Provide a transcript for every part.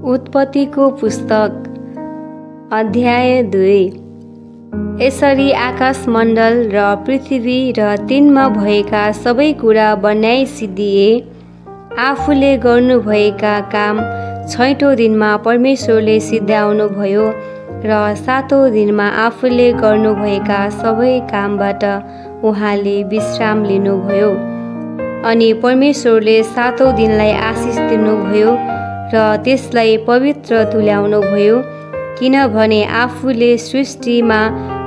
उत्पत्तिको पुस्तक अध्याय 2। यसरी आकाशमण्डल र पृथ्वी र तिनमा भएका सबै कुरा बनाइसिद्धिए। आफूले गर्नुभएका काम 6औं दिनमा परमेश्वरले सिद्ध्याउनुभयो र 7औं दिनमा आफूले गर्नुभएका सबै कामबाट उहाँले विश्राम लिनुभयो। अनि परमेश्वरले 7औं दिनलाई आशिष दिनुभयो र त्यसलाई पवित्र तुल्याउनुभयो, किनभने आफूले सृष्टिमा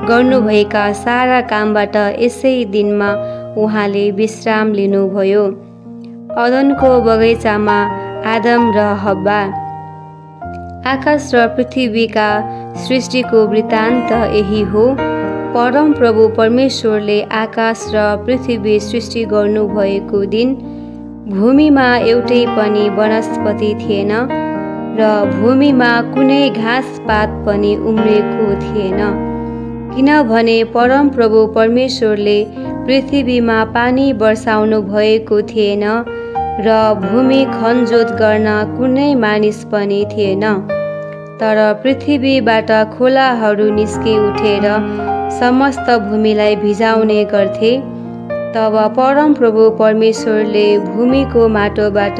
गर्नुभएका सारा कामबाट यसै दिनमा उहाँले विश्राम लिनुभयो। अदनको बगैँचामा आदम र हव्वा। आकाश र पृथ्वीका सृष्टिको वृत्तान्त यही हो। परम प्रभु परमेश्वरले आकाश र पृथ्वी सृष्टि गर्नुभएको दिन भूमिमा एउटै पनि वनस्पति थिएन र भूमिमा कुनै घाँसपात पनि उम्रेको थिएन, किनभने परम प्रभु परमेश्वरले पृथ्वीमा पानी बर्साउनु भएको थिएन र भूमि खनजोत गर्न कुनै मानिस पनि थिएन। तर पृथ्वीबाट खोलाहरू निस्कि उठेर समस्त भूमिलाई भिजाउने गर्थे। तब परम प्रभु परमेश्वरले भूमिको माटोबाट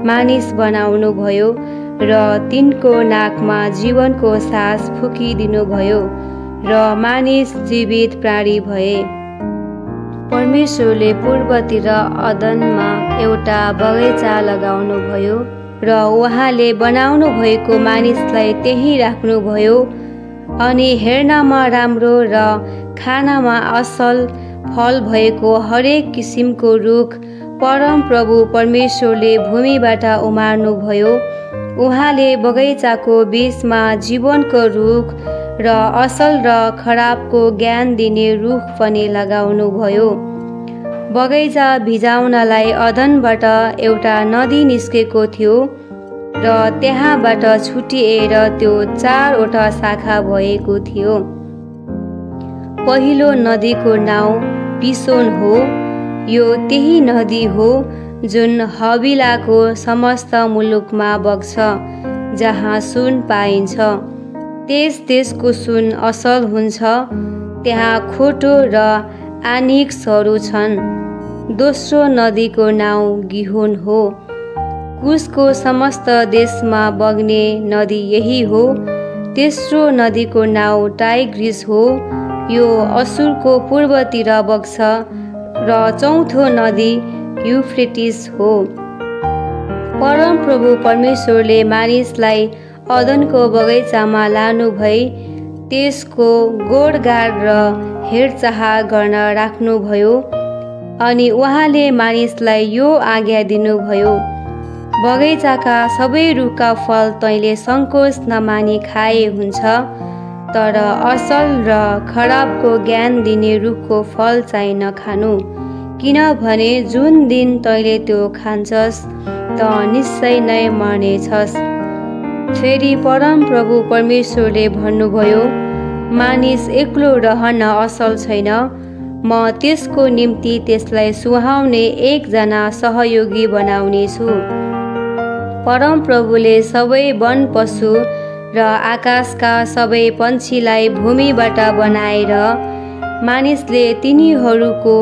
मानिस बनाउनु भयो र तिनको नाकमा जीवनको सास फुकिदिनुभयो र मानिस जीवित प्राणी भए। परमेश्वरले पूर्वतिर अदनमा एउटा बगैँचा लगाउनुभयो र उहाँले बनाउनु भएको मानिसलाई त्यही राख्नुभयो। अनि हेर्नमा राम्रो र खानामा असल फल भएको हरेक किसिमको रुख परम प्रभु परमेश्वरले भूमिबाट उमार्नुभयो। उहाँले बगैँचाको बीचमा जीवनको रुख र असल र खराबको ज्ञान दिने रुख पनि लगाउनुभयो। बगैँचा भिजाउनलाई अदनबाट एउटा नदी निस्केको थियो र त्यहाँबाट छुटिएर त्यो 4वटा शाखा भएको थियो। पहिलो नदीको नाउँ पिसोन हो। यो त्यही नदी हो जुन हविलाको समस्त मुलुकमा बग्छ, जहाँ सुन पाइन्छ। त्यस देशको सुन असल हुन्छ, त्यहाँ खोटो र आनिक्सहरू छन्। दोस्रो नदीको नाउँ गिहोन हो। कुसको समस्त देशमा बग्ने नदी यही हो। तेस्रो नदीको नाउँ टाइग्रिस हो। यो असुरको पूर्वतिर बग्छ। र चौथो नदी युफ्रेटिस हो। परम प्रभु परमेश्वरले मानिसलाई अदनको बगैँचामा लानु भई त्यसको गोडगाड र हेरचाह गर्न राख्नुभयो। अनि उहाँले मानिसलाई यो आज्ञा दिनुभयो, बगैँचाका सबै रुखका फल तैँले सङ्कोच नमानी खाए हुन्छ, तर असल र खराबको ज्ञान दिने रुखको फल चाहिँ नखानु, किनभने जुन दिन तैँले त्यो खान्छस् त निश्चय नै मर्नेछस्। फेरि परम प्रभु परमेश्वरले भन्नुभयो, मानिस एक्लो रहन असल छैन, म त्यसको निम्ति त्यसलाई सुहाउने एकजना सहयोगी बनाउनेछु। परम प्रभुले सबै वन पशु र आकाशका सबै पन्छीलाई भूमिबाट बनाएर मानिसले तिनीहरूको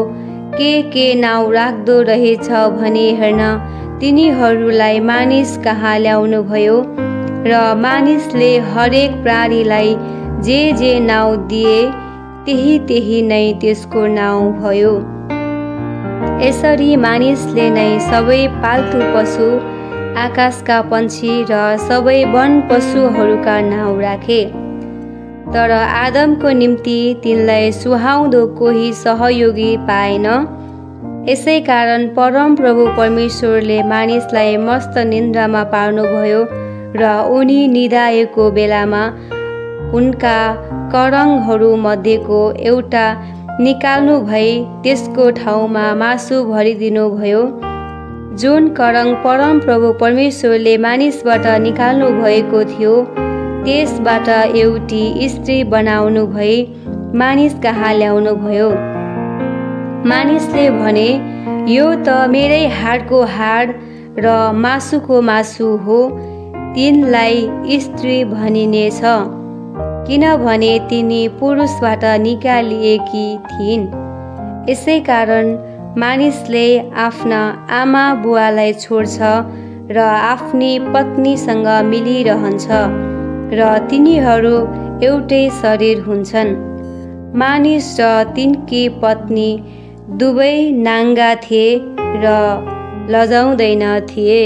के नाउँ राख्दो रहेछ भनी हेर्न तिनीहरूलाई मानिस कहाँ ल्याउनुभयो र मानिसले हरेक प्राणीलाई जे नाउँ दिए त्यही नै त्यसको नाउँ भयो। यसरी मानिसले नै सबै पाल्तु पशु, आकाशका पन्छी र सबै वन पशुहरूका नाउँ राखे। तर आदमको निम्ति तिनलाई सुहाउँदो कोही सहयोगी पाएन। यसै कारण परम प्रभु परमेश्वरले मानिसलाई मस्त निन्द्रामा पार्नुभयो र उनी निदाएको बेलामा उनका करङहरू मध्येको एउटा निकाल्नु भई त्यसको ठाउँमा मासु भरिदिनुभयो। जुन करङ परम प्रभु परमेश्वरले मानिसबाट निकाल्नु भएको थियो, त्यसबाट एउटी स्त्री बनाउनु भई मानिस कहाँ ल्याउनुभयो। मानिसले भने, यो त मेरै हाडको हाड र मासुको मासु हो। तिनलाई स्त्री भनिनेछ, किनभने तिनी पुरुषबाट निकालिएकी थिइन्। यसै कारण मानिसले आफ्ना आमा बुवालाई छोड्छ र आफ्नी पत्नीसँग मिलिरहन्छ र तिनीहरू एउटै शरीर हुन्छन्। मानिस र तिनकी पत्नी दुवै नाङ्गा थिए र लजाउँदैन थिए।